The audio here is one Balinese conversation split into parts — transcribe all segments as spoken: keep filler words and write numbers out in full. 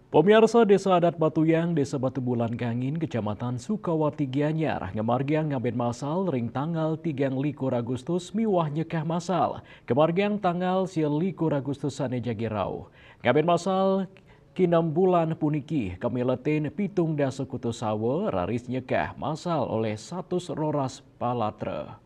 Pemirsa, Desa Adat Batuyang, Desa Batu Bulan Kangin, Kecamatan Sukawati Gianyar, ngamargiang ngaben masal ring tanggal tigang likur Agustus miwah nyekah masal. Kamargiang tanggal sia likur Agustus sane jagi rauh. Ngaben masal kinem bulan puniki kamiletin pitung dasa kutus sawa, raris nyekah masal olih satus roras palatra.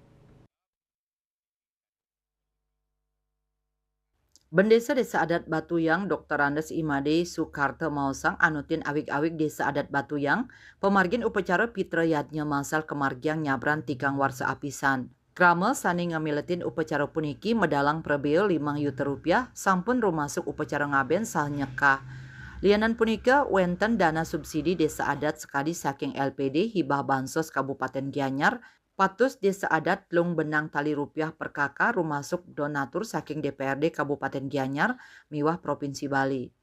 Bendesa Desa Adat Batuyang, Doktor Andes Imade Sukarta maosang, anutin awig-awig Desa Adat Batuyang, pamargin upacara Pitra Yadnya Masal kamargiang nyabran tigang warsa apisan. Krama sane ngamiletin upacara puniki medalang prabea limang yuta rupiah, sampun rumasuk upacara ngaben saha nyekah. Lianan punika, wenten dana subsidi Desa Adat sakadi saking L P D Hibah Bansos Kabupaten Gianyar, patus Desa Adat telung benang tali rupiah per K K, rumasuk donatur saking D P R D Kabupaten Gianyar miwah Provinsi Bali.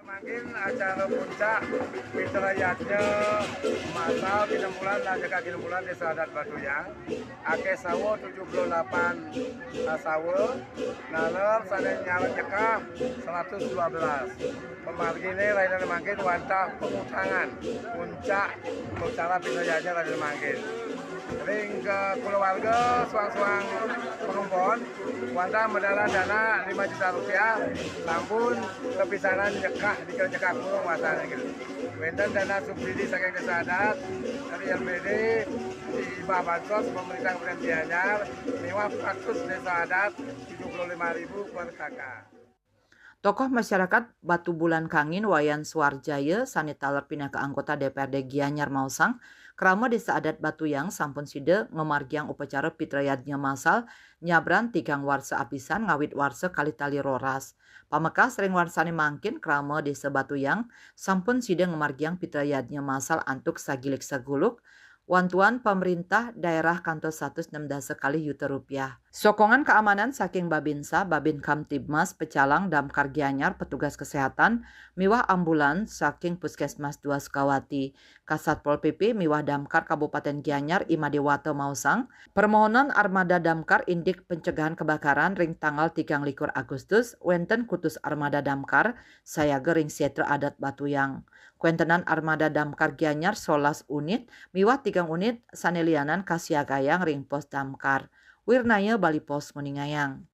Mangkin acara puncak Pitra Yadnya Masal kinem bulan, lanjaka kinem bulan Desa Adat Batuyang. Akeh sawa tujuh puluh delapan sawa, naler sane nyalon nyekah seratus dua belas. Pamargine rahinane mangkin wantah pengutangan puncak upacara Pitra Yadnya rahinane mangkin. Ring kulawarga soang-soang parumpon, wantah medalang dana lima juta rupiah, sampun kapisanan nyekah, dikira nyekah kurung wasane gitu. Wenten dana subsidi saking Desa Adat, dari L P D, di Hibah Bansos, pemerintah Kabupaten Gianyar, miwah patus Desa Adat tujuh puluh lima ribu per K K. Tokoh masyarakat Batu Bulan Kangin, Wayan Suarjaya, sane taler pinaka anggota D P R D Gianyar maosang, krama Desa Adat Batuyang sampun sida ngamargiang upacara Pitra Yadnya Masal nyabran tigang warsa apisan ngawit warsa kalih tali roras. Pamekas ring warsane mangkin, krama Desa Batuyang sampun sida ngamargiang Pitra Yadnya Masal antuk sagilik saguluk, wantuan pamerintah daerah kantos satus nem dasa kalih yuta rupiah. Sokongan kaamanan saking Babinsa, Babin Kamtibmas, Pecalang, Damkar Gianyar, petugas kesehatan, miwah ambulans saking Puskesmas dua Sukawati. Kasatpol P P miwah Damkar Kabupaten Gianyar, Ima Dewata maosang, permohonan armada damkar indik pencegahan kebakaran ring tanggal tigang likur Agustus, wenten kutus armada damkar sayaga ring Setra Adat Batuyang. Kwentenan armada damkar Gianyar solas unit, miwah tigang unit sane lianan kasiagayang ring pos damkar. Wirnaya Bali Post nguningayang.